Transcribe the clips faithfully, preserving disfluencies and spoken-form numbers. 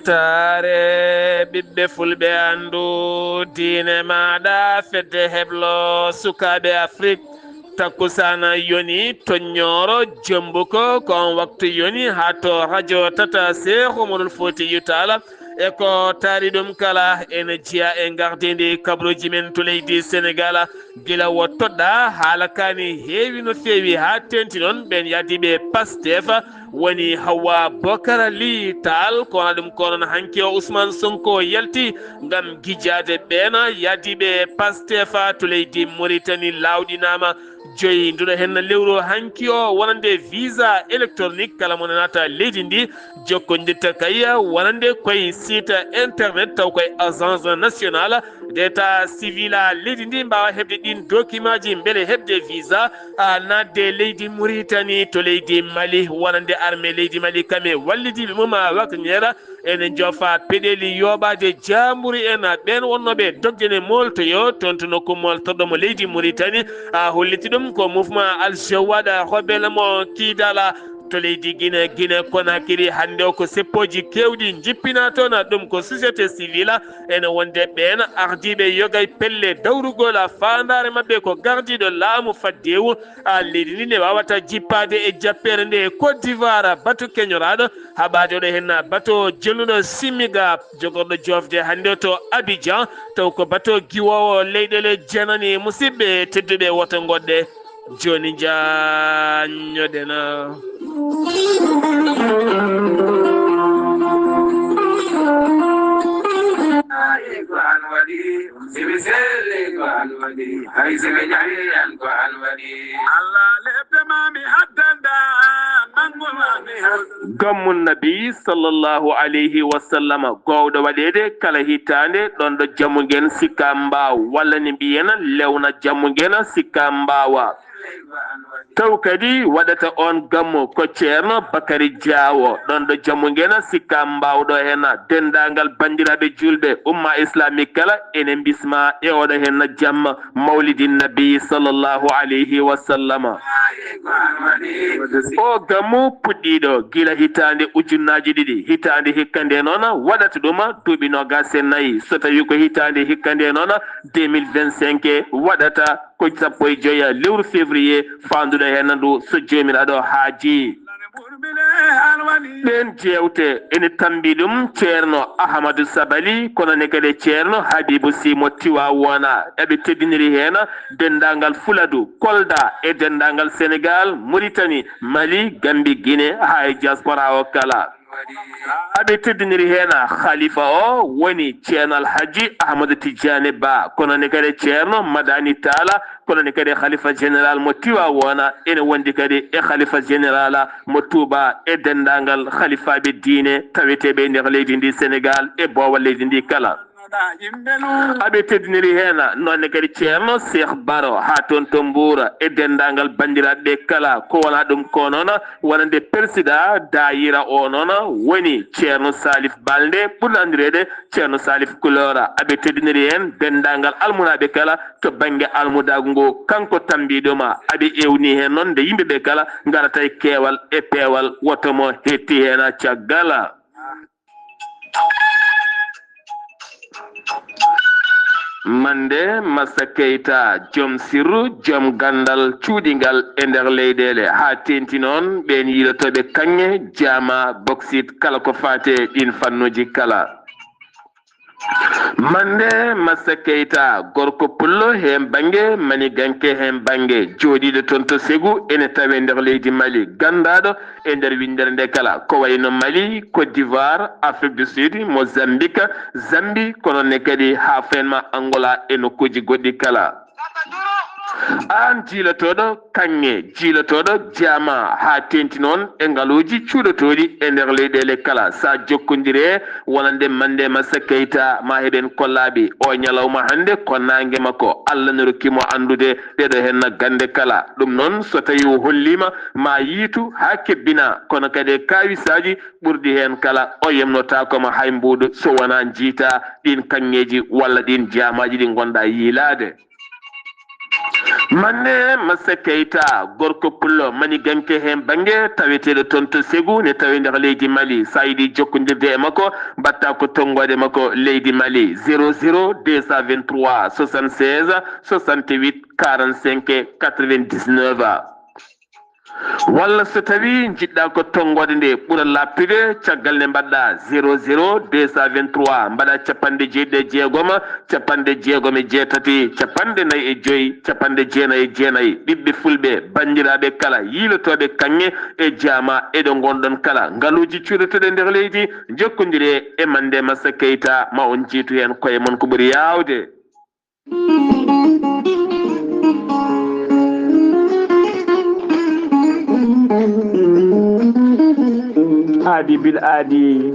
Taare ɓiɓɓe fulɓe, anndu diine maaɗa, fedde heblo sukaaɓe Afrik. Takkusaana yoni to Ñooro, jembuko ko on waktu yoni haa to rajo tata Seex Umarul Fuutiyu Taala. E ko taari ɗum kala, ene jeyaa e ngardiindi kabaruuji men to leydi Senegaal. Gila wo toɗɗaa, haala kaani heewi no feewi haa teeŋti noon. Ɓeen yahdiiɓe Pastef woni Hawwa Bokar Li Taal, ko wona ɗum ko noon hanki o Ousmane Sonko yalti ngam gijaade ɓeen yahdiiɓe Pastef to leydi Mauritanie laawɗinaama. Joyi nduɗo heen lewru hanki o wonande visa électronique kala mo nanata leydi ndi jokkondirta kay wonande koye site internet taw koye agence nationale d'état civil a leydi ndi mbaawa heɓde ɗiin dokimaaji mbele heɓde visa a naatde leydi Mauritanie to leydi Mali. Wonande armée leydi Mali kam e wallidiiɓe mum a Wagner ene njoofa peɗeeli yooɓaade jaamburi en ɓeen wonnooɓe dogde ne mooltoyo toon to nokku mooltorɗo mo leydi Mauritanie. A holliti ɗum ko mouvement Al Jawad rebelle mo Kidala to leydi Guinée, Guinée Conakry. Hannde o ko seppooji keewɗi njippinaa toon, ɗum ko société civile ene wonde ɓeen ardiiɓe yogay pelle dawrugol faandaare maɓɓe ko gardiiɗo laamu faddeewu a leydi ndi ne waawata jippaade e jappeere nde Côte d'Ivoire. Batu keñoraaɗo haɓaade oɗo heen bato jelluɗo Simiga jogorɗo joofde hannde to Abidjan, taw ko bato giwoowo leyɗeele jeenani. Musidɓe tedduɓe, woto ngoɗɗe jooni njaanñoɗen. Gammu Nabi sallallahu alayhi wa sallama, gowɗo waɗeede kala hitaande, ɗoon ɗo jammu ngen sikka mbaaw, walla ne mbiyen lewna jammu ngen sikka mbaawa. Taw kadi waɗata oon gammu ko Ceerno Bakari Jaawo, ɗoon ɗo jammu ngen sikka mbaawɗo heen. Denndaangal banndiraaɓe juulɓe, umma islamique kala, ene mbisma e oɗo heen jamma. Mawlidin Nabi sallallahu alayhi wa sallama. O gammu puɗɗiiɗo gila hitaande ujunnaaji ɗiɗi, hitaande hikka nde noon waɗata ɗum duuɓi noogaas e nayi. So tawii ko hitaande hikka nde noon deux mille vingt-cinq waɗata ko sappo e joya lewru février, faanduɗo heen ndu so Joomiraaɗo haaji. Ɗeen jeewte ene tammbi ɗum Ceerno Ahamadu Sabali, kono ne kadi Ceerno Habibu Si mo Tiwaawoona. Eɓe teddiniri heen denndaangal Fuladu, Kolda e denndaangal Senegaal, Muritani, Mali, Gambi, Gine, haa e diaspora o kala. Aɓe teddiniri heen khalifa o woni Ceerno Alhaji Ahmadu Tijjaani Ba, kono ne kadi Ceerno Madani Taala, kono ne kadi khalifa général mo Tiwaawoona, ene wondi kadi e khalifa général mo Tuuba e denndaangal khalifaaɓe diine taweteeɓe e nder leydi ndi Senegaal e boowal leydi ndi kala. Aɓe teddiniri heen noon ne kadi Ceerno Seex Baro haa toon to Mbuur e denndaangal banndiraaɓe ɓe kala, ko wonaa ɗum ko noon wonande persidaa daayira o noon woni Ceerno Salif Balde ɓurɗo anndireede Ceerno Salif Kulora. Aɓe teddiniri heen denndaangal almudaaɓe kala to bannge almudaagu ngu, kanko tammbiiɗo ma. Aɓe ewni heen noon nde yimɓe ɓe kala ngarata e keewal e peewal, woto mo hetti heen caggal. Mande Massa Keita, joom sirru, joom ganndal cuuɗingal e nder leyɗeele, haa teeŋti noon ɓeen yiilotooɓe kaŋŋe, jaama, boksit, kala ko faati e ɗiin fannuuji kala. Mande Massa Keita, gorko pullo heen bannge, maniganke heen bannge, jooɗiiɗo toon to Segu, ene tawee nder leydi Mali, ganndaaɗo e nder winndere nde kala, ko wayi no Mali, Côte d'Ivoire, Afrique du Sud, Mozambique, Zambie, kono ne kadi haa fenma Angola e nokkuuji goɗɗi kala. Aan jiilotooɗo kaŋŋe, jiilotooɗo jaama, haa teeŋti noon e ngaluuji cuuɗotooɗi e nder leyɗeele kala, so a jokkondirii wonande Mande Massa Keita, ma heɓen kollaaɓe. O ñalawma hannde ko naange makko, Allah no rokki mo anndude ɗeeɗo heen gannde kala. Ɗum noon, so tawii o holliima ma yiytu haa kebbina, kono kadi e kaawisaaji ɓurɗi heen kala, o yemnotaako ma hay mbuuɗu so wonaa njiyta ɗiin kaŋŋeeji walla ɗiin jaamaaji ɗi ngonɗaa yiilaade. Mande Massa Keita, gorko pullo maniganke heen bannge, taweteeɗo toon to Ségou, ne tawi nder leydi Mali. So a yiɗi jokkondirde e makko, mbaɗtaa ko tonngoode makko leydi Mali, zéro zéro deux cent vingt-trois soixante-seize soixante-huit quarante-cinq quatre-vingt-dix-neuf. Walla so tawii njiɗɗaa ko tonngoode nde ɓura laaɓtude, caggal nde mbaɗɗaa zéro zéro deux cent vingt-trois, mbaɗaa capanɗe jeeɗiɗi e jeegom, capanɗe jeegom e jeetati, capanɗe nayi e joy, capanɗe jeenayi e jeenayi. Ɓiɓɓe fulɓe, banndiraaɓe kala, yiilotooɓe kaŋŋe e jaama e ɗo ngonɗon kala, ngaluuji cuuɗotooɗi e nder leydi, njokkondiree e Mande Massa Keita, ma on njiitu heen koye mon ko ɓuri yaawde. Aadi bil aadi,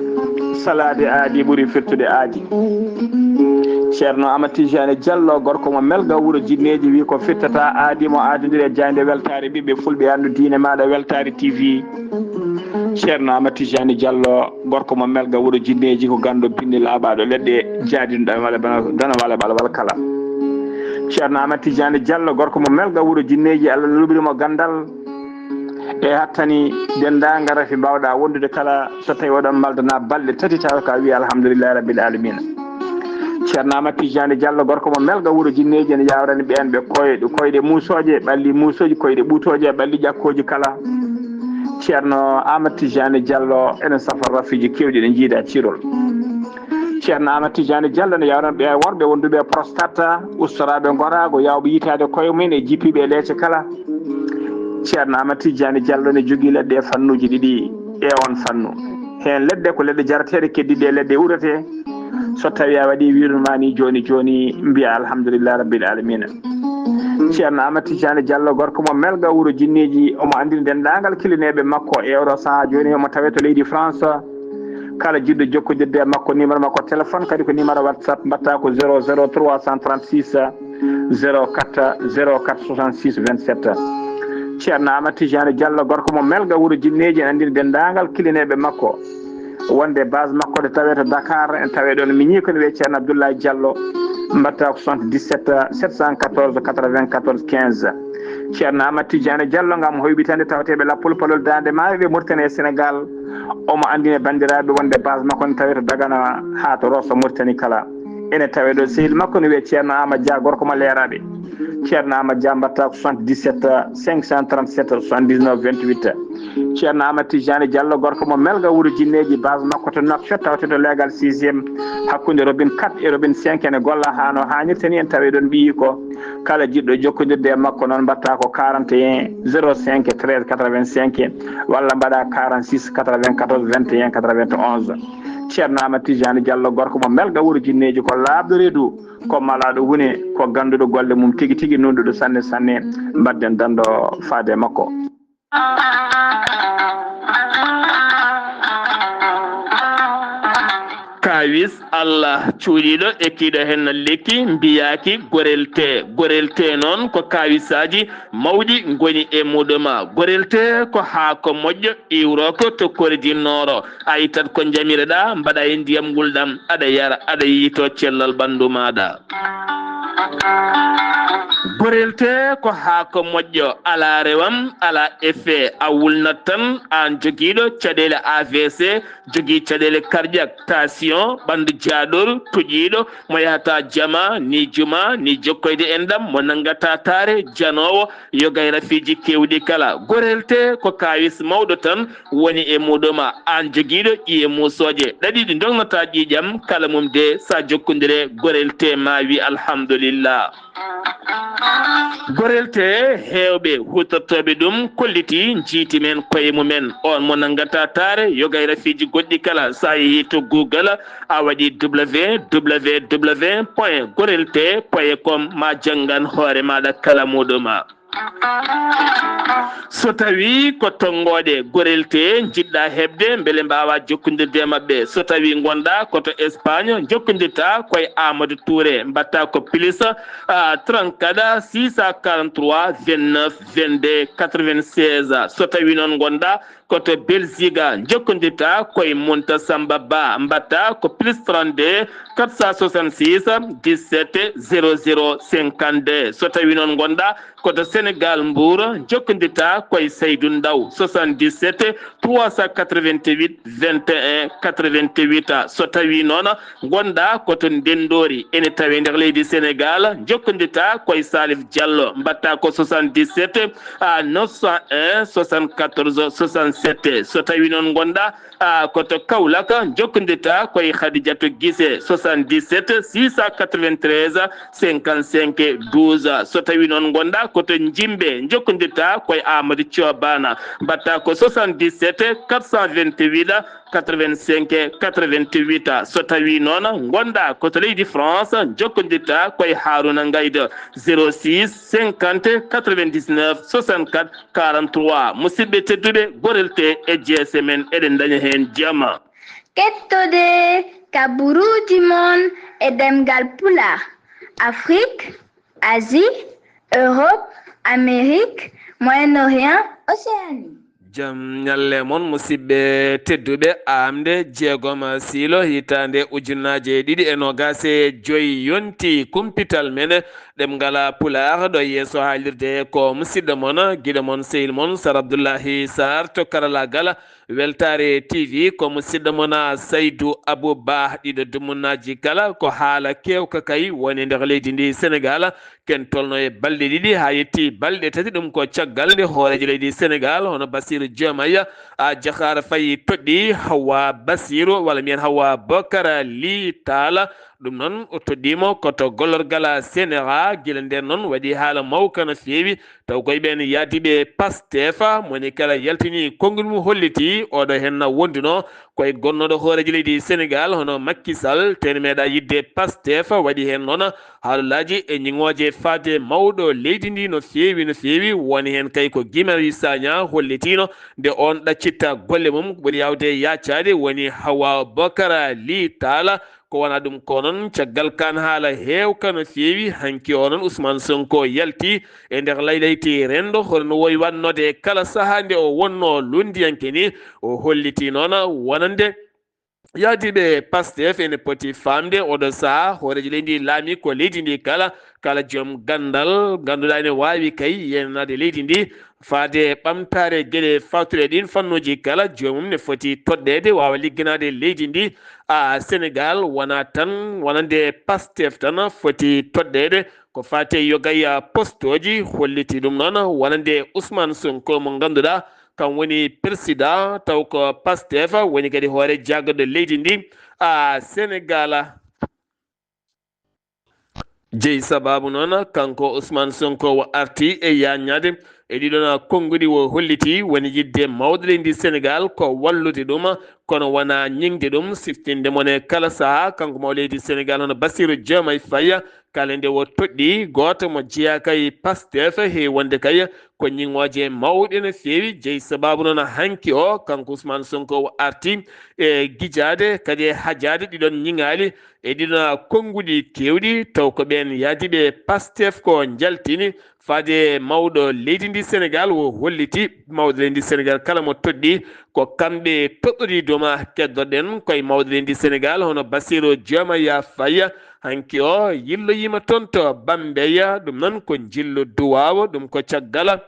salaade aadi ɓuri firtude aadi. Ceerno Amadou Tidiane Diallo, gorko mo Melga, wuro Jinneeji, wi ko firtata aadi mo aadondiri e jaaynde weltaare ɓiɓɓe fulɓe, anndu diine maaɗa, Weltaare T V. Ceerno Amadou Tidiane Diallo, gorko mo Melga, wuro Jinneeji, ko ganndo binndi laaɓaaɗo leɗɗe, jaadinɗo dana wala bana-, dana wala ɓalwal kala. Ceerno Amadou Tidiane Diallo, gorko mo Melga, wuro Jinneeji, Allah luɓiri mo ganndal e hattani denndaangal rafi mbaawɗaa wondude kala, so tawii oɗon maldana balɗe tati, tawa ka wiya alhamdulillahi rabbil alamina. Ceerno Amadou Tidiane Diallo, gorko mo Melga, wuro Jinneeji, ene yaawrani ɓeen ɓe koyɗe, koyɗe muusooje, ɓalli muusooji, koyɗe ɓuutooje, ɓalli ƴakkooji kala. Ceerno Amadou Tidiane Diallo, ene safa rafiiji keewɗi ɗi njiida cirol. Ceerno Amadou Tidiane Diallo ne yaawrani ɓe worɓe wonduɓe e prostate, ustoraaɓe ngoraago, yaawɓe yitaade koye mum e jippiiɓe e leece kala. Ceerno Amadou Tidiane Diallo ne jogii leɗɗe e fannuuji ɗiɗi e on fannu. Heen leɗɗe ko leɗɗe jarateeɗe, keddiiɗe e leɗɗe uratee. So tawii a waɗii wiirude ma ni jooni jooni, mbiya alhamdulillahi rabbil alamina. Ceerno Amadou Tidiane Diallo, gorko mo Melga, wuro Jinneeji, omo anndini denndaangal kilineeɓe makko e oɗo sahaa jooni, omo tawee to leydi France. Kala jiɗɗo jokkondirde e makko, numéro makko téléphone, kadi ko numéro WhatsApp, mbaɗtaa ko zéro zéro trois cent trente-six zéro quatre zéro quatre soixante-six vingt-sept. Ceerno Amadou Tidiane Diallo, gorko mo Melga, wuro Jinneeji, ene anndini denndaangal kilineeɓe makko wonde base makko nde tawee to Dakar, en tawee ɗoon miñi ko ne wiyee Ceerno Abdoulaye Diallo, mbaɗtaa ko soixante-dix-sept sept cent quatorze quatre-vingt-quatorze quinze. Ceerno Amadou Tidiane Diallo, ngam hoyɓitande tawateeɓe lappol palol Daande Maayo ɓe Mauritanie e Sénégal, omo anndina banndiraaɓe wonde base makko ne tawee to Dagana haa to Rosso Mauritanie kala. Ene tawee ɗo sehil makko ne wiyee Ceerno Amadou Dia, gorko mo Leeraaɓe. Ceerno Amadou Dia, mbaɗtaa ko soixante-dix-sept cinq cent trente-sept soixante-dix-neuf vingt-huit. Ceerno Amadou Tidiane Diallo, gorko mo Melga, wuro Jinneeji, base makko to Nouakchott, tawte to leegal sixième, hakkunde robinet quatre e robinet cinq, ene golla haa no haanirta ni, en tawee ɗoon ɓiyiiko. Kala jiɗɗo jokkondirde e makko noon, mbaɗtaa ko quarante et un zéro cinq treize quatre-vingt-cinq walla mbaɗaa quarante-six quatre-vingt-quatorze vingt et un quatre-vingt-onze. Ceerno Amadou Tidiane Diallo, gorko mo Melga, wuro Jinneeji, ko laaɓɗo reedu, ko malaaɗo huune, ko gannduɗo golle mum tigi tigi, nuunɗuɗo sanne sanne. Mbaɗden danndo faade e makko. Kaawis Allah cuuɗiiɗo, ekkiiɗo heen lekki, mbiyaaki gorel tee. Gorel tee noon ko kaawisaaji mawɗi ngoni e muɗum. Gorel tee ko haako moƴƴo, iwrooko to kordi nooro. A ittat ko njamireɗaa, mbaɗa e ndiyam ngulɗam, aɗa yara, aɗa yiito cellal ɓanndu maaɗa. Gorel tee ko haako moƴƴo, alaa rewam, alaa effet, a wulnat tan, aan jogiiɗo caɗeele A V C, jogii caɗeele cardiaque, tension, ɓanndu jaaɗol, toƴiiɗo, mo yahata jama, ni juma, ni jokkoyde enɗam, mo nanngata taare, janoowo, yoga e rafiiji keewɗi kala. Gorel tee ko kaawis mawɗo tan woni e muɗum. Aan jogiiɗo ƴiye muusooje, ɗaɗi ɗi ndognataa ƴiiƴam, kala mum de, so a jokkondire gorel tee, ma wi alhamdulillah. Gorel tee, heewɓe huutortooɓe ɗum kollitii, njiiti men koye mumen. On mo nanngata taare, yoga e rafiiji goɗɗi kala, so a yehii to Google, a waɗi W W W point gorel tee point com, ma janngan hoore maaɗa kala muɗum. So tawii ko tonngooɗe gorelte njiɗɗa heɓde mbele mbaawaa jokkondirde e maɓɓe, so tawii ngonɗaa ko to Espagne, njokkondirtaa ko e Amadou Touré, mbaɗtaa ko plus, ah, trente-quatre, six cent quarante-trois, vingt-neuf, vingt-deux, quatre-vingt-seize. So tawii noon ngonɗaa ko to Belgique, njokkondirtaa ko e Munta Samba Ba, mbaɗtaa ko plus trente-deux, quatre cent soixante-six, dix-sept, zéro zéro, cinquante-deux. So tawii noon ngonɗaa ko to Sénégal, Mbour, njokkondirtaa ko e Saydou Ndaw, soixante-dix-sept, trois cent quatre-vingt-huit, vingt et un, quatre-vingt-huit. So tawii noon ngonɗaa ko to Ndenndoori, ene tawee nder leydi Sénégal, njokkondirtaa ko e Salif Diallo, mbaɗtaa ko soixante-dix-sept, à neuf cent un, soixante-quatorze, soixante-sept. So tawii noon ngonɗaa, ah, ko to Kaolack, njokkondirtaa ko e Khadidiatou Guissé, soixante-dix-sept, six cent quatre-vingt-treize, cinquante-cinq, douze. So tawii noon ngonɗaa ko to Njimbe, njokkondirtaa ko e Amadou Thiobana, mbaɗtaa ko soixante-dix-sept, quatre cent vingt-huit, quatre-vingt-cinq, quatre-vingt-huit. So tawii noon ngonɗaa ko to leydi France, njokkondirtaa ko e Harouna Ngaïda, zéro six, cinquante, quatre-vingt-dix-neuf, soixante-quatre, quarante-trois. Musidɓe tedduɓe, gorelte e jeese men, eɗen ndaña heen jama. Kettode kaburuuji mon e ɗemngal Pulaar, Afrique, Asie, Europe, Amérique, Moyen-Orient, Océanie. Jam ñalle mon, musidɓe tedduɓe. Aamde jeegom siilo hitaande ujunaaje ɗiɗi e noogaas e joy yonti kumpital men ɗemngal Pulaar ɗo yeeso haalirde ko musidɗo mon, giɗo mon, sehil mon, Sar Abdullahi Sar to karalaagal. Weltaare T V ko musidɗo mon Saydu Abu Ba. Ɗiɗo dumunnaaji kala ko haala keewka kay woni nder leydi ndi Senegaal. Ken tolno e balɗe ɗiɗi haa yetti balɗe tati, ɗum ko caggal nde hooreejo leydi Senegaal hono Basiru Jomaye a Jakhar Faye toɗɗi Hawa Basiru, walla mbiyen Hawa Bokar Li Talla. Ɗum noon o toɗɗiimo ko to gollorgal Senera. Gila nden noon waɗi haala mawka no feewi, taw koye ɓeen yaadiiɓe Pastef, mo ni kala yaltini konngol mum holliti oɗo heen na wonduno koye gonnooɗo hooreejo leydi Senegaal hono Macky Sall, teni meeɗa yiɗde Pastef. Waɗi heen noon haalolaaji e ñiŋooje faade mawɗo leydi ndi no feewi, no feewi. Woni heen kay ko Guy Marius Sagna hollitiino nde oon ɗaccitta golle mum, ko ɓuri yaawde yaacaade woni Hawa Bokar Li Talla. Ko wona ɗum ko noon, caggal kaan haala heewka no feewi, hanki o noon Ousmane Sonko yalti e nder laylayti renndo, hono no wowi waɗnoode e kala sahaa nde o wonnoo lunndiyanke ni. O holliti noon wonande yaadiiɓe Pastef ene poti faamde oɗo sahaa hooreejo leydi ndi laami ko leydi ndi kala, kala joom ganndal ngannduɗaa ene waawi kay yeenanaade leydi ndi faade ɓamtaare geɗe fawtuɗe ɗin fannuuji kala. Joomum ne foti toɗɗeede waawa ligganaade leydi ndi. A Senegaal wonaa tan wonande Pastef tan foti toɗɗeede ko faati e yogay postooji, holliti ɗum noon wonande Ousmane Sonko mo ngannduɗaa kam woni président taw ko Pastef woni kadi hoore jagorɗo leydi ndi. A Senegaal. Jeyi sababu noon, kanko Ousmane Sonko o arti e yaññaade e ɗiɗon konnguɗi, o holliti woni yiɗde mawɗo leydi Senegaal ko wallude ɗum, kono wonaa ñiŋde ɗum, siftinde mo ne kala sahaa. Kanko mawɗo leydi Senegaal hono Bassirou Diomaye Faye, kala nde o toɗɗi gooto mo jeyaa kay Pastef, heewi wonde kay ko ñiŋooje mawɗe no feewi. Jeyi sababu noon hanki o, kanko Ousmane Sonko o arti e gijaade kadi e hajaade ɗiɗon ñiŋaali e ɗiɗon konnguɗi keewɗi, taw ko ɓeen yaadiiɓe Pastef ko njaltini faade mawɗo leydi ndi Senegaal. O holliti mawɗo leydi ndi Senegaal kala mo toɗɗi ko kamɓe toɗɗori duma. Keddoɗen koye mawɗo leydi ndi Senegaal hono Bassirou Diomaye Faye, hanki o yilloyiima toon to Bambeya, ɗum noon ko njillu duwaawo, ɗum ko caggal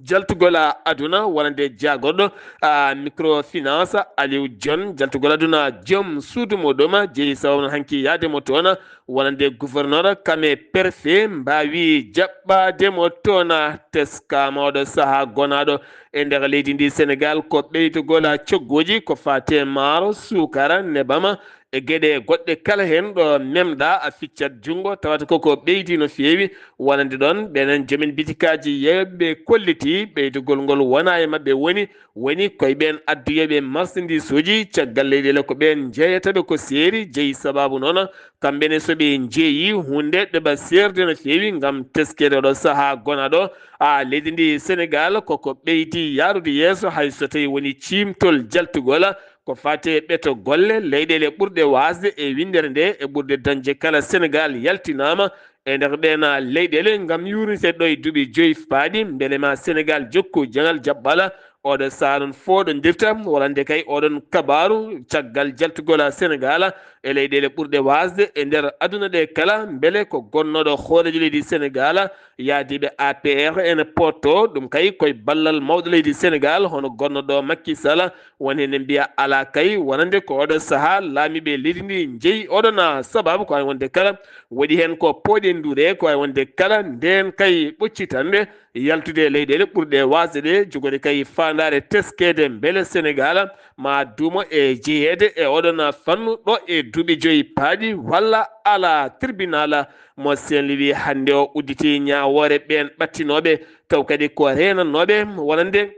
jaltugol a aduna wonande jagorɗo a microfinance Aliou John, jaltugol aduna joom suudu muɗum jeyi sababu noon hanki yaade mo toon wonande gouverneur kam e préfet mbaawi jaɓɓaade mo toon. Teskaama oɗo sahaa gonaaɗo e nder leydi ndi Senegaal ko ɓeydugol a cogguuji ko faati e maaro, suukara, nebam e geɗe goɗɗe kala heen ɗo memɗa a ficcat junngo, tawata koko ɓeydi no feewi. Wonande ɗoon, ɓenen jomin bitikaaji yeeɓe kolliti ɓeydugol ngol wona e maɓɓe woni, woni koye ɓeen adduyeeɓe marchandise uji caggal leyɗeele ko ɓeen njeeyataɓe ko seeri, jeyi sababu noon kamɓe ne so ɓe njeeyi huunde ɓe ɓa seerde no feewi ngam teskeede oɗo sahaa gonaɗo a leydi ndi Senegal koko ɓeydi yaarude yeeso hay so tawi woni ciimtol jaltugol ko fate ɓeto golle leyɗeele ɓurɗe waasde e winndere nde e ɓurde dañde kala Senegal yaltinaama e nder ɗeen leyɗeele ngam yuurnitee ɗo e duuɓi joyi paaɗi mbele ma Senegal jokku jaŋal jaɓɓala oɗo sahaa noon fooɗondirta wonande kay oɗon kabaaru caggal jaltugol Senegal e leyɗeele ɓurɗe waasde e nder aduna ɗe kala mbele ko gonnooɗo hooreejo leydi Senegal yaadiiɓe A P R ene potto ɗum kay koye ballal mawɗo leydi Senegal hono gonnooɗo Macky Sall won heen ne mbiya alaa kay wonande ko oɗo sahaa laamiiɓe leydi ndi njeyi oɗon sababu ko hay wonde kala waɗi heen ko pooɗe nduure ko hay wonde kala ndeen kay ɓoccitannde yaltude e leyɗeele ɓurɗe waasde ɗe jogori kay faandaare teskeede mbele Senegal ma duumo e jeyeede e oɗon fannu ɗo e duuɓi joyi paaɗi walla alaa tribunal mo Saint-Louis hannde o udditi ñaawoore ɓeen ɓattinooɓe taw kadi ko reenannooɓe wonande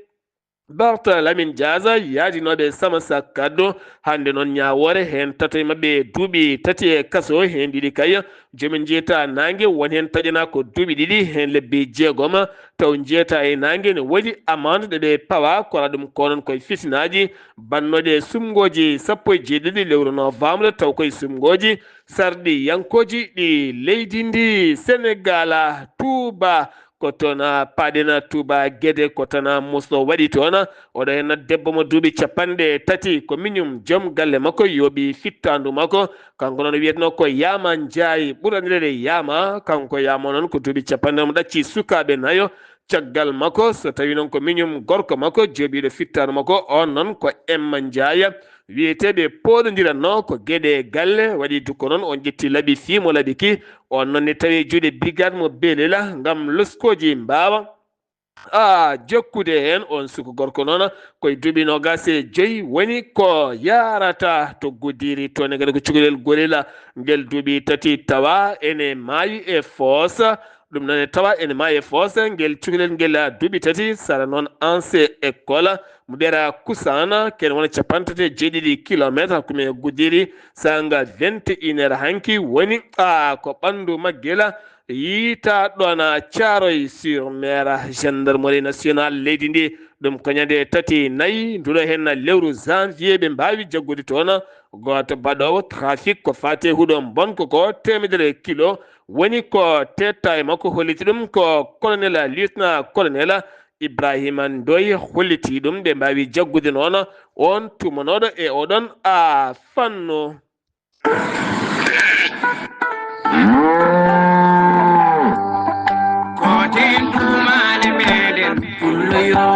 Bartalamin Diaz yaadinooɓe Sama Sakaddo hannde noon ñaawoore heen tato e maɓɓe duuɓi tati e kaso heen ɗiɗi kay jomin njeeta naange won heen taƴanaa ko duuɓi ɗiɗi heen lebbi jeegoma taw njeeta e naange ne woodi amande ɗe ɓe pawa kora ɗum ko noon koye fitinaaji bannooɗe sumngooji sappo e jeeɗiɗi lewru novembre taw koye sumngooji sarɗiyankooji ɗi leydi ndi Senegal Touba ko toon paaɗen Touba Guédé ko tan musɗo waɗi toon oɗo heen debbo mo duuɓi capanɗe tati ko miñum joom galle makko yooɓi fittaandu makko kanko noon wiyetnoo ko Yaama Njaay ɓurandireede Yaama kanko Yaama noon ko duuɓi capanɗe mo ɗacci sukaaɓe nayo caggal makko so tawi noon ko miñum gorko makko jooɓiiɗo fittaandu makko on noon ko Emma Njaay wiyeteeɓe pooɗondiratnoo ko geɗe galle waɗi dukko noon on ƴetti laɓi fii mo laɓi ki on noon ne tawi juuɗe brigade mo belela ngam loskooji mbaawa a jokkude heen on suka gorko noon koye duuɓi noogaas e joyi woni ko yaarata to Goudiri toon ne kadi ko cukalel gorila ngel duuɓi tati tawa ene maayi e foosa ɗum noon e tawa ene maayi e foosa ngel cukalel ngel duuɓi tati sara noon anse école mo ɓeera Kusana kene wona capanɗe tati e jeeɗiɗi kilometre hakkunde Goudiri sanga vingt et une heure hanki woni a ko ɓanndu maggel yiita ɗoon Thiaroye sur Mer gendarmerie nationale leydi ndi ɗum ko ñande tati nayi nduɗo heen lewru janvier ɓe mbaawi jaggude toon gooto baɗoowo trafic ko faati e huɗo mbonko ko teemedere kilo woni ko teetta e makko holliti ɗum ko colonel lieutenant colonel Ibrahima Ndoye holliti ɗum ɓe mbaawi jaggude noon on tumanooɗo e oɗon a fannu. Koten tumaale meɗen pulloyo.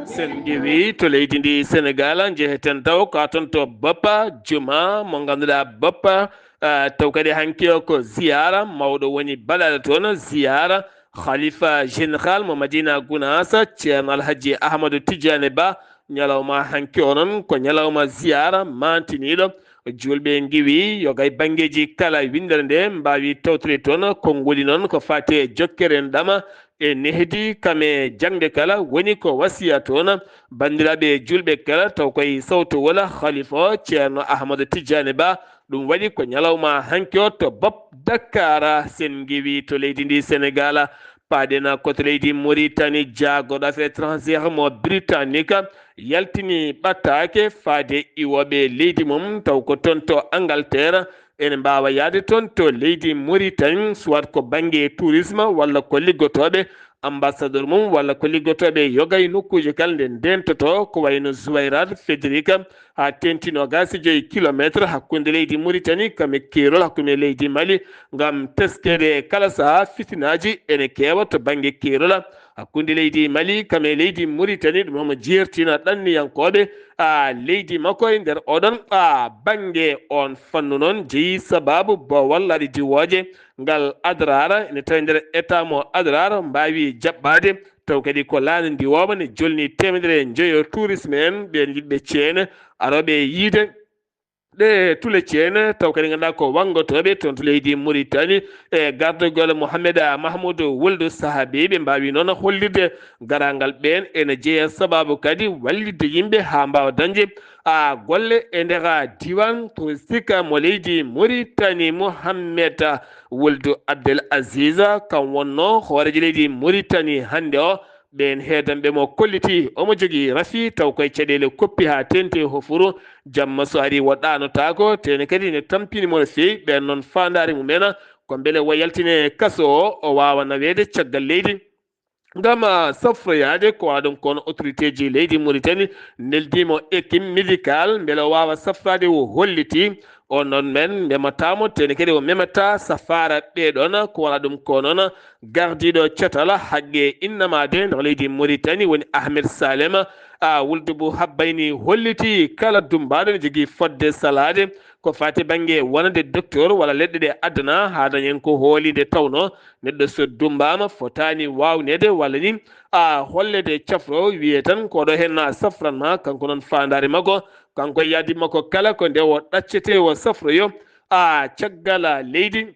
Sen ngewi to leydi ndi Senegal njeheten taw ka toon to Bappa Juma mo ngannduɗaa Bappa Ah, taw kadi hanki o ko ziyara mawɗo woni baɗaɗo toon ziyara khalifa général mo madina gunasa ceerno alhaji ahmadou tidiane ba ñalawma hanki o noon ko ñalawma ziyara mantiniɗo julɓe ngiwi yogay banngeji kala winndere nde mbawi tawtore toon konnguli noon ko fati e jokkere en ɗama e nehdi kam e jaŋde kala woni ko wasiya toon banndiraaɓe julɓe kala taw koye sawto wola khalifa o ceerno ahmadu tijjaani ba ɗum waɗi ko ñalawma hanki o to bop dakkara sen ngiwi to leydi ndi sénégal paɗena koto leydi mauritanie jaagoɗo affaire étrangère mo britannique yaltini ɓattake faade iwoɓe leydi mum taw ko toon to angleterre ene mbaawa yahde toon to leydi Mauritanie, soit ko bannge tourisme walla ko liggotooɓe ambassadeur mum walla ko liggotooɓe yoga e nokkuuji kala nde ndeentotoo, ko wayi no Zuwayrat, Federica, haa teeŋti noogaas e joy kilomeetre hakkunde leydi Mauritanie kam e keerol hakkunde leydi Mali, ngam teskeede e kala sahaa fitinaaji ene keewa to bannge keerol. Hakkunde leydi Mali kam e leydi Mauritanie, ɗum homo jeertina ɗanniyankooɓe a leydi makko e nder oɗon a bannge. On fannu noon jeyi sababu bowal laaɗe diwooje ngal Adrara ene tawi nder état mo Adrara mbaawi jaɓɓaade Taw kadi ko laana ndiwoowa ne jolni teemedere njoyo tourisme en, ɓeen yiɗɓe ceene arooɓe e yiide ɗe tule ceene, taw kadi ngannduɗaa ko wanngotooɓe toon to leydi Mauritanie. E gardagol Mohamed Mahmoud Wuldu Sahabi, ɓe mbaawi noon hollirde garaangal ɓeen ene jeya sabaabu kadi wallitde yimɓe haa mbaawa dañde a golle e nder diiwaan touristique mo leydi Mauritanie. Mohamed Wuldu Abdel Aziz, kam wonnoo hooreejo leydi Mauritanie hannde o. Ɓeen heedanɓe mo kolliti omo jogii rafi, taw koye caɗeele koppi haa teeŋti e hofuru. Jamma so arii, o ɗaanotaako, teene kadi ne tampini mo no feewi. Ɓeen noon, faandaare mum en ko mbele o yaltine kaso o, o waawa naweede caggal leydi ngam, ah, safroyaade. Ko waɗa ɗum kono autorité ji leydi Mauritanie neldii mo équipe médicale mbele o waawa safraade, o holliti. O noon men memataa mo, teene kadi o memataa safaara ɓee ɗoon. Ko waɗa ɗum ko noon gardiiɗo catal haqqe innamaade nder leydi Mauritanie woni Ahmed Salem, a, Wuldu Bou Habbayni holliti kala dummbaaɗo ne jogii fodde salaade ko faati bannge wonande docteur walla leɗɗe ɗe addana haa dañen ko hooli, nde tawnoo neɗɗo so dummbaama fotaani waawneede walla ni a holleede cafro, wiyee tan ko ɗo heen na safran ma. Kanko noon faandaare makko, kanko e yaadi makko kala ko nde o ɗaccetee o safroyo a caggal leydi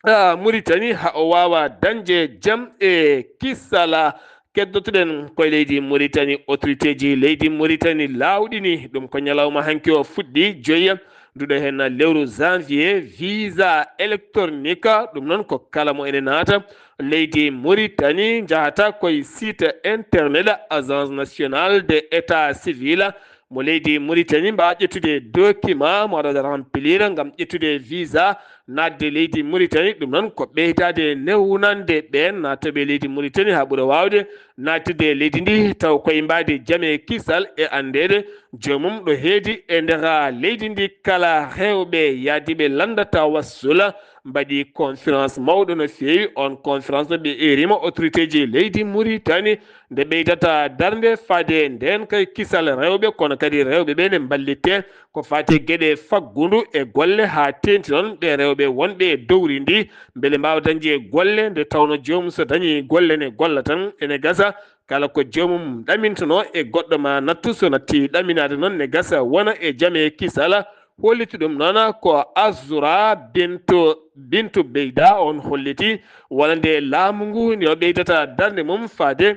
a, Mauritanie, haa o waawa dañde jam e kisal. Keddoto-ɗen koye leydi Mauritanie, autorité ji leydi Mauritanie laawɗini ɗum ko ñalawma hanki o fuɗɗi joyi nduɗo heen lewru janvier, visa électronique, ɗum noon ko kala mo ene naata leydi Mauritanie, njahata koye site internet Agence Nationale de État Civil mo leydi Mauritanie, mbaawa ƴettude document mo aɗa waɗa remplir ngam ƴettude visa, naatde leydi Mauritanie. Ɗum noon ko ɓeydaade newnande ɓeen naatooɓe leydi Mauritanie haa ɓura waawde naatde leydi ndi, taw koye mbaadi jam e kisal e anndeede joomum ɗo heedi e nder leydi ndi. Kala heewɓe yaadiiɓe lanndata wassula mbaɗi conférence mawɗo no feewi. On conférence no ɓe eerima autorité ji leydi Mauritanie nde ɓeydata darnde faade ndeen kay kisal rewɓe, kono kadi rewɓe ɓe ne mballitte ko faati e geɗe faggundu e golle, haa teeŋti noon ɓe rewɓe wonɓe e dowri ndi mbele mbaawa dañde golle, nde tawnoo joomum so dañii golle ne golla tan ene gasa, kala ko joomum ɗamintunoo e goɗɗo ma nattu, so nattii ɗaminaade noon ne gasa wona e jam e kisal. Holliti ɗum noon ko Azura Bintu, Bintu Beyda, on holliti wonande laamu ngu ni o ɓeydata darnde mum faade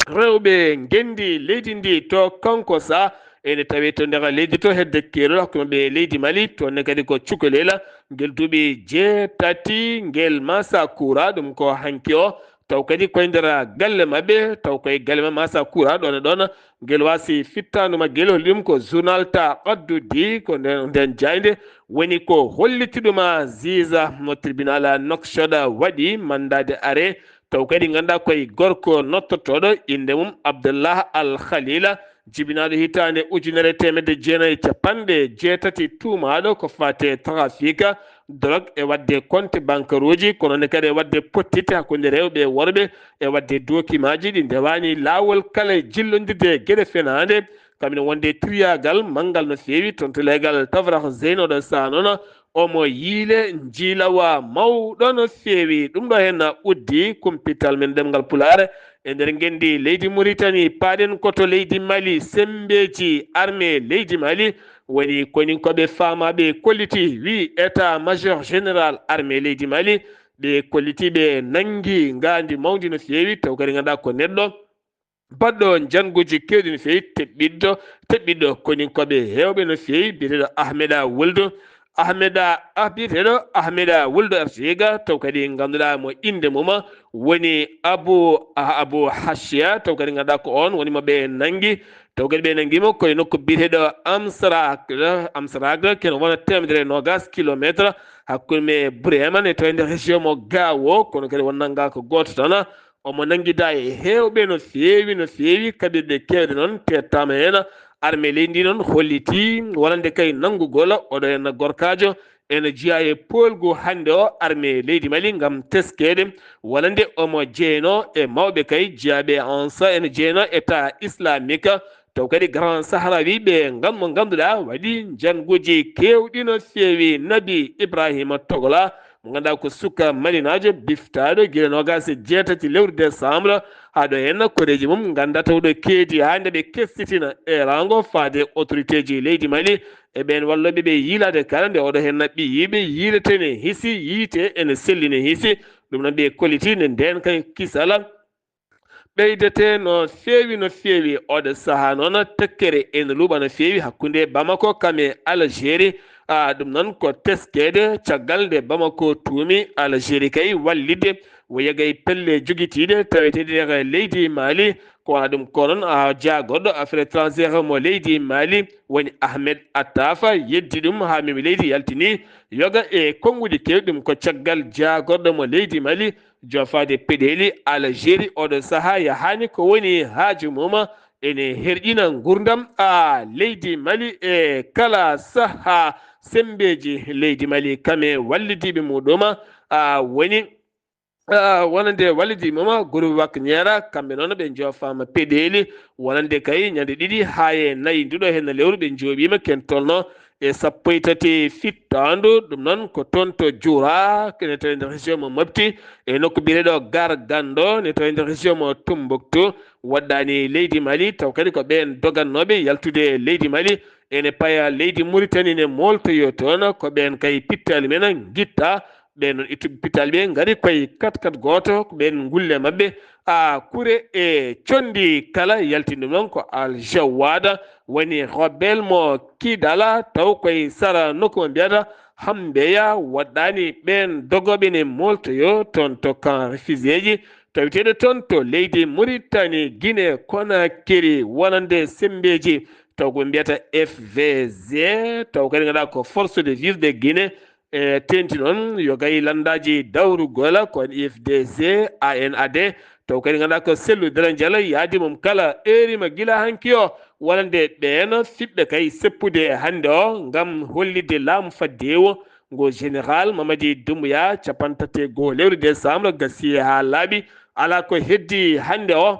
rewɓe ngenndi leydi ndi. To kanko sa ene tawee to nder leydi to hedde keerol hakkunde ɓe leydi Mali, toon ne kadi ko cukalel ngel duuɓi jeetati ngel Masakura, ɗum ko hanki o. Taw kadi koye nder galle maɓɓe, taw koye galle ma Masakura ɗoon e ɗoon, ngel waasi fittaandu maggel, holli ɗum ko journal Taqaddudi, ko nden, nden jaaynde woni ko holliti ɗum a juge mo tribunal Nouakchott waɗi mandat d'arrêt. Taw kadi ngannduɗaa koye gorko nottotooɗo innde mum Abdallah Al Khalila, jibinaaɗo hitaande ujunere teemedde jeenayi e capanɗe jeetati, tuumaaɗo ko faate trafic drogue e waɗde compte bancaruuji, kono ne kadi e waɗde pottitte hakkunde rewɓe e worɓe, e waɗde dokimaaji ɗi ndewaani laawol kala e jillondirde e geɗe fenaande. Kam ene wonde triyaagal manngal no feewi toon to leegal Tafrax Zeyno ɗo saanono. Omo yiile njiilawa mawɗo no feewi. Ɗum ɗo heen uddi kumpital men ɗemngal Pulaar e nder ngenndi leydi Muritani. Paaɗen ko to leydi Mali, semmbeeji armée leydi Mali woni koninkooɓe faamaaɓe kolliti, wi état major général armée leydi Mali. Ɓe kolliti ɓe nanngi ngaandi mawndi no feewi, taw kadi ngannduɗaa ko neɗɗo baɗɗo njannguuji keewɗi no feewi, teɓɓiɗɗo, teɓɓiɗɗo koninkooɓe heewɓe no feewi, biyeteeɗo Ahmeda Wuldu. Ahmeda, ah, biyeteeɗo Ahmeda Wuldu Artiga, taw kadi ngannduɗaa mo innde mum woni Abu, ah, Abu Hashiya, taw kadi ngannduɗaa ko oon woni mo ɓe nanngi. Taw kadi ɓe nanngi mo koye nokku biyeteeɗo Amsarak, Amsarak, kene wona teemedere e noogaas kilomeetre hakkunde Burema, ne to e nder région mo Gaawo, kono kadi won nanngaa ko gooto tan. Omo nanngidaa e heewɓe no feewi, no feewi, kaɓirɗe keewɗe noon teettaama heen. Armée leydi ndi noon holliti wonande kay nanngugol oɗo heen gorkaajo ene jeyaa e poolgu hannde o armée leydi Mali ngam teskeede wonande omo jeynoo e mawɓe kay jeyaaɓe ANSA, ene jeynoo État islamique. Taw kadi Grand Sahrawi ɓe ngam mo ngannduɗaa waɗi njannguuji keewɗi no feewi. Nabi Ibrahima Togola mo ngannduɗaa ko suka malinaajo biftaaɗo gila noogaas e jeetati lewru décembre, haa ɗo henna koreeji mum nganndaa taw ɗo keedi haa nde ɓe kestitina e rango faade autorité ji leydi Mali e ɓeen wallooɓe ɓe yiilaade kala nde oɗo henna ɓiyiiɓe yiiletene hisi yiite ene selline hisi. Ɗum noon ɓe kolliti nde ndeen kay kisala ɓeydete no feewi no feewi. Oɗo sahaa noon tekkere ene luuɓa no feewi hakkunde Bamako kam e Algérie. A ɗum noon ko teskeede caggal nde Bamako tuumi Algérie kay wallitde o yegay pelle jogitiiɗe taweteeɗe e leydi Mali. Ko wona ɗum ko noon a jaagorɗo affaire étrangère mo leydi Mali woni Ahmed Attafa yeddi ɗum haa memi leydi yaltini yoga e konnguɗi keewɗi ɗum ko caggal jaagorɗo mo leydi Mali jofaade peɗeeli Algérie oɗo sahaa yahaani ko woni haaju mum ene herƴina nguurndam a leydi Mali e kala sahaa semmbeeji leydi Mali kam e wallidiiɓe muɗum a woni wonande wallidiiɓe mum groupe Wagner kamɓe noon ɓe jofaama peɗeeli wonande kay ñande ɗiɗi haa e nayi nduɗo henna lewru ɓe njooɓiima ken tolno e sappo e tati fittaandu. Ɗum noon ko toon to Jura ne tawi nder région mo Mopti e nokku biyeteeɗo Gargando ne tawi nder région mo Tumbuktu. Waɗɗaani leydi Mali taw kadi ko ɓeen dogannooɓe yaltude e leydi Mali ene paya leydi Muritani ne mooltoyo toon ko ɓeen kay pittaali men ngitta. Ɓeen noon ittuɓe pittaali ɓe ngari koye katkat gooto ko ɓeen ngulle maɓɓe a kure e conndi kala yaltinde ɗum noon ko Al Jawada woni rebel mo Kidala taw koye sara nokku mo mbiyata Hambeya waɗɗaani ɓeen dogooɓe ne mooltoyo toon to camp réfugiéji taweteeɗo toon to leydi Muritani Guinée Conakry wonande semmbeeji taw ko ɓe mbiyata F V G taw kadi ngannduɗaa ko force de vivre de Guinée e teeŋti noon yo gay lanndaaji dawrugol ko F D C A N A D taw kadi ngannduɗaa ko sellu dere njala yaadi mum kala eerima gila hanki o wonande ɓeen fiɓɓe kay seppude hannde o ngam hollitde laamu faddeewu ngo général Mamadi Doumbouya capanɗe tati e goo lewru décembre gasi haa laaɓi alaa ko heddi hannde o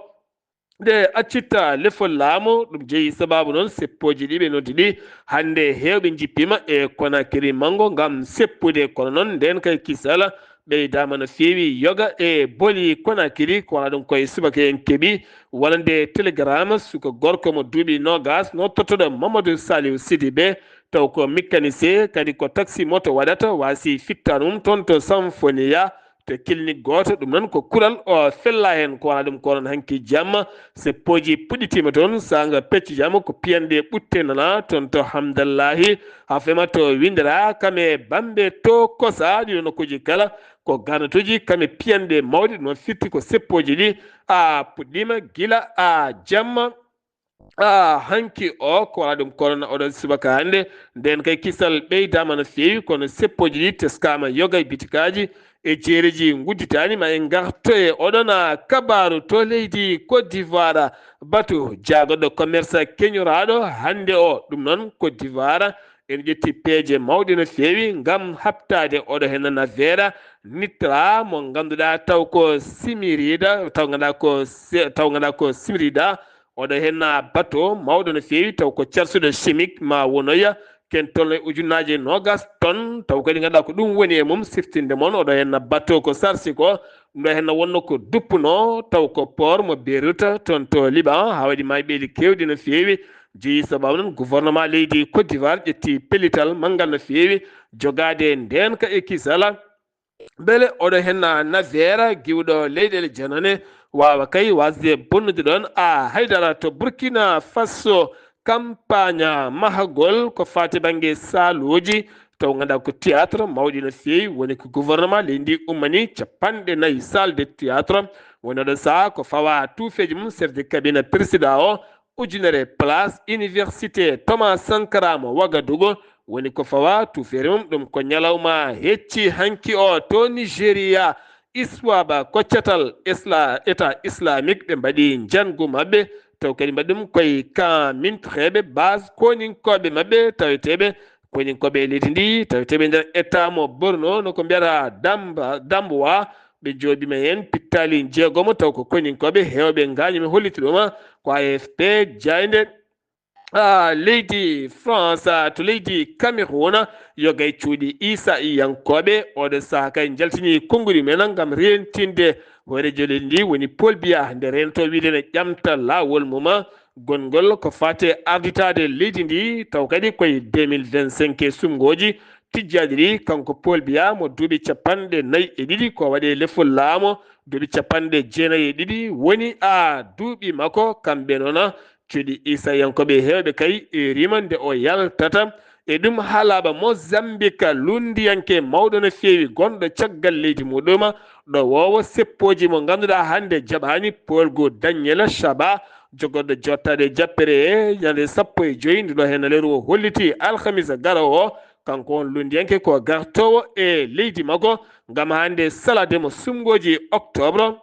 nde accitta lefol laamu. Ɗum jeyi sabaabu noon seppooji ɗi ɓe noddi ɗi hannde heewɓe njippiima e Conakry manngo ngam seppude kono noon ndeen kay kisala ɓeydaama no feewi yoga e boli Conakry ko wona ɗum koye subaka en keɓi wonande télégramme suka gorko mo duuɓi noogaas no tottoɗo Mamadou Saliou Sidibé taw ko mécanicien kadi ko taxi moto waɗata waasi fittaandu mum toon to Samfoniya to clinique gooto ɗum noon ko kural o fella heen ko wona ɗum ko noon hanki jamma seppooji puɗɗitiima toon saanga pecci jamma ko piyanɗe ɓutte nana toon to Hamdallahi haa fema to winndira kam e bambe to kosa ɗiɗo nokkuuji kala ko garnatuuji kam e piyanɗe mawɗi ɗum noon firti ko seppooji ɗi a puɗɗiima gila a jamma a hanki o ko wona ɗum korona oɗon subaka hannde nden kay kisal ɓeydaama no feewi kono seppooji ɗi teskaama yoga e bitikaaji e jeereji ngudditaani ma en ngartoye oɗon kabaaru to leydi Côte d'Ivoire batu jaagoɗo commerce keñoraaɗo hannde o ɗum noon Côte d'Ivoire ene ƴetti peeje mawɗe no feewi ngam haɓtaade oɗo heen nana veera nitra mo ngannduɗaa taw ko simiriida taw ngannduɗaa ko taw ngannduɗaa ko simiriida oɗo heen bato mawɗo no feewi taw ko carsuɗo chimique ma wonoya ken tolno e ujunnaaje noogas ton taw kadi ngannduɗaa ko ɗum woni e mum siftinde mon oɗo heen bato ko sarsi ko ɗum ɗo heen wonno ko duppuno taw ko port mo Beyrouth ton to Liban haa waɗi mayɓeeli keewɗi no feewi jeyi sababu noon gouvernement leydi Côte d'Ivoire ƴetti pellital manngal no feewi jogaade ndeenka e kisala mbele oɗo heen naveera giwɗo leyɗeele janane waawa kay wasde bonnude ɗoon a haydara to Burkina Faso campagne mahagol ko faati bannge saaluuji taw ngannduɗaa ko théâtre mawɗi no feewi woni ko gouvernement leydi ndi ummani capanɗe nayi salle de théâtre woni oɗo saha ko fawa tuufeeji mum chef de cabinet président o ujunere place université Thomas Sankara mo Wagadugu woni ko fawa tuufeere mum ɗum ko ñalawma hecci hanki o to Nigeria iswaba ko catal isla état islamique ɓe mbaɗi njanngu maɓɓe taw kadi mbaɗi ɗum koye ka mintreɓe base koninkooɓe maɓɓe taweteeɓe koninkooɓe e leydi ndi taweteeɓe nder état mo Borno no ko mbiyata Damba Damboa ɓe jooɓiima heen pittaali jeegomo taw ko koninkooɓe heewɓe ngaañuɓe holliti ɗuma ko A F P jaaynde ah, leydi France, ah, to leydi Cameroun, yogay cuuɗi Isa iyankooɓe, oɗo saha kay njaltini konnguɗi men ngam rentinde hooreejo leydi ndi woni Paul Biya nde rento wiide ne ƴamta laawol mum, gongol ko fate arditaade leydi ndi, taw kadi koye deux mille vingt-cinq e sumngooji tijjaaɗi ɗi. Kanko Paul Biya mo duuɓi capanɗe nayi e ɗiɗi ko waɗi e lefol laamu, duuɓi capanɗe jeenayi e ɗiɗi woni a duuɓi makko. Kamɓe noon cuuɗi Isayankooɓe heewɓe kay e rima nde o yaltata. E ɗum haalaba Mozambique lunndiyanke mawɗo no feewi gonɗo caggal leydi muɗum, ɗo wowo seppooji mo ngannduɗaa hannde jaɓaani poolgu Daniel Shaba, jogorɗo jottaade jappere e ñande sappo e joyi nduɗo heen lewru o holliti alhamisa garowo o. Kanko on lunndiyanke ko gartowo e leydi makko ngam hannde salade mo sumngooji octobre.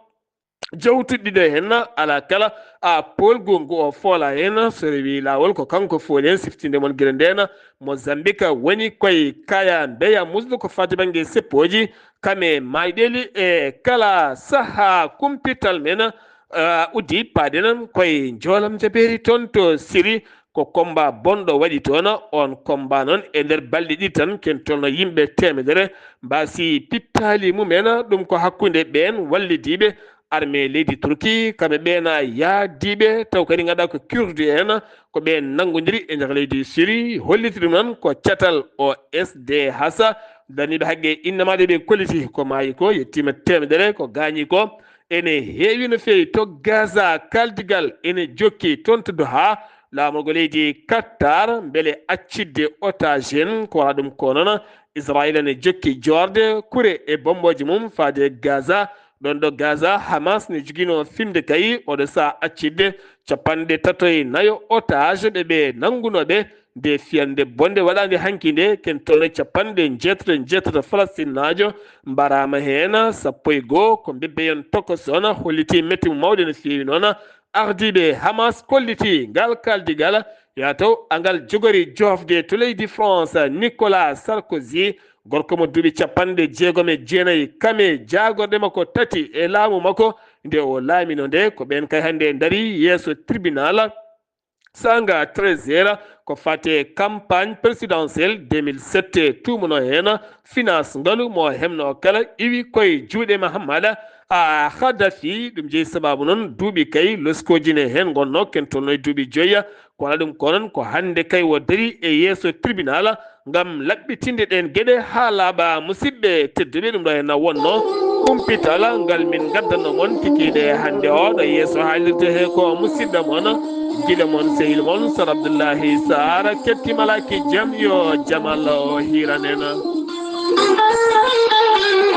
Jawtuɗi ɗiɗo heen ala kala a poolgu ngu o foola heen, so rewi laawol ko kanko fooli heen. Siftinde mon gila ndeen, Mozambique woni koye kaya mbeya musɗo ko fati bannge seppooji, kame mayɗeli e kala saha kumpital men, ah, uddi paaɗen koye njoolam jabeeri toon to Siri. Ko komba bonɗo waɗi toon. On komba noon e nder balɗe ɗiɗi tan ken tolno yimɓe teemedere mbaasi pittaali mumen. Ɗum ko hakkunde ɓeen wallidiiɓe armée leydi Turki, kamɓe ɓeena yaadiiɓe, taw kadi ngannduɗaa ko Kurdu en, ko ɓeen nanngodiri e nder leydi Siri. Holliti ɗum noon ko catal O S D H, darniiɓe haqqe innamaaɗo ɓe kolliti ko maayi ko yettiima teemedere, ko gaañi ko ene heewi no feewi to Gaza. Kaldigal ene jokki toon to Doha, laamorgo leydi Qatar, mbele accidde otage en, ko wala ɗum ko noon. Israel ene jokki joorde kure e bombooji mum faade Gaza. Ɗoon ɗo Gaza, Hamas ne joginoo finde kay oɗo saha accidde capanɗe tato e nayo otage ɓe ɓe nanngunooɓe nde fiyannde bonde waɗaande hanki nde, ken tolno capanɗe njeetato e njeetato Falastinnaajo mbaraama heen, sappo e goo ko mbebbeyon tokoso on, holliti metti mum mawɗo no feewi noon. Ardiiɓe Hamas kolliti ngal kaldigal, yaa taw angal jogori joofde to leydi France. Nicolas Sarkozy, gorko mo duuɓi capanɗe jeegom e jeenayi, kame jaagorɗe makko tati e laamu makko nde o laamino nde, ko ɓeen kay hannde ndari yeeso tribunal. Sanga treize heures ko fate campagne présidentielle deux mille sept, tuumuno heen finance ngalu mo hemno kala iwi koye juuɗe Mahammada a Khadafi. Ɗum jeyi sababu noon duuɓi kay loskooji ne heen ngonno, ken tolno e duuɓi joyya. Kono ɗum ko noon ko hannde kay o dari e yeeso tribunal ngam laɓɓitinde ɗeen geɗe haa laaɓa. Musidɓe tedduɓe, ɗum ɗo henna wonno kumpital ngal min ngaddanno mon kikiiɗe hannde o ɗo yeeso haalirde he ko musidɗo mon, gila mon, sehil mon, Sar Abdullahi Sar. Ketti malaki jam, yo jam Allah o hiiran en.